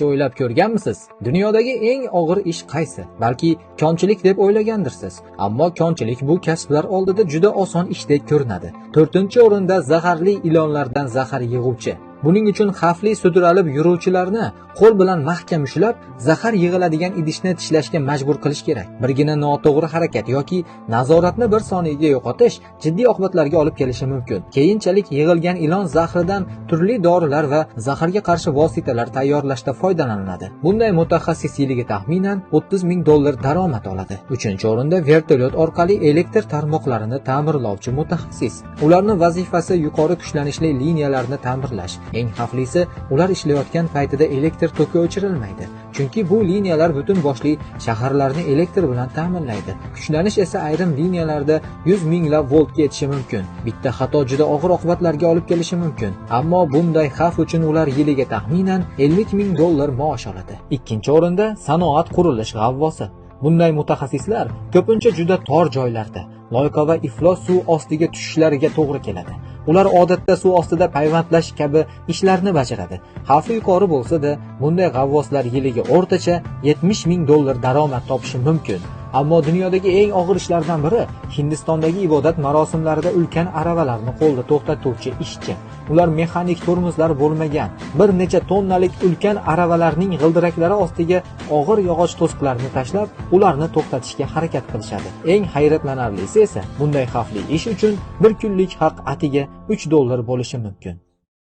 O'ylab ko'rganmisiz? Dunyodagi eng og'ir ish qaysi? Balki konchilik deb o'ylagandirsiz. Ammo konchilik bu kasblar oldida juda oson ishdek ko'rinadi. 4-o'rinda zaharli ilonlardan zahar yig'uvchi. Buning uchun xavfli sudralib yuruvchilarni qo'l bilan mahkam ushlab, zahar yig'iladigan idishni tishlashga majbur qilish kerak. Birgina noto'g'ri harakat yoki nazoratni bir soniyaga yo'qotish jiddiy oqibatlarga olib kelishi mumkin. Keyinchalik yig'ilgan ilon zahridan turli dorilar va zaharga qarshi vositalar tayyorlashda foydalaniladi. Bunday mutaxassis yiliga taxminan 30 ming dollar daromad oladi. 3-o'rinda vertolyot orqali elektr tarmoqlarini ta'mirlovchi mutaxassis. Ularning vazifasi yuqori kuchlanishli liniyalarni ta'mirlash. Eng xavflisi, ular ishlayotgan paytida elektr toki o'chirilmaydi. Chunki bu liniyalar butun boshli shaharlarni elektr bilan ta'minlaydi. Kuchlanish esa ayrim liniyalarda 100 minglab voltga yetishi mumkin. Bitta xato juda og'ir oqibatlarga olib kelishi mumkin. Ammo bunday xavf uchun ular yiliga taxminan 50 ming dollar maosh oladi. 2-o'rinda sanoat qurilish g'avvosi. Bunday mutaxassislar ko'pincha juda tor joylarda, loyqa va iflos suv ostiga tushishlariga to'g'ri keladi. Ular odatda suv ostida payvandlash kabi ishlarni bajaradi. Xavfi yuqori bo'lsa-da, bunday g'avvoslar yiliga o'rtacha 70 ming dollar daromad topishi mumkin. Ammo dunyodagi eng og'ir ishlardan biri Hindistondagi ibodat marosimlarida ulkan aravalarni qo'lda to'xtatuvchi ishchi. Ular mexanik tormozlar bo'lmagan bir necha tonnalik ulkan aravalarning g'ildiraklari ostiga og'ir yog'och to'siqlarni tashlab, ularni to'xtatishga harakat qilishadi. Eng hayratlanarlisi esa bunday xavfli ish uchun bir kunlik haq atiga 3 dollar bo'lishi mumkin.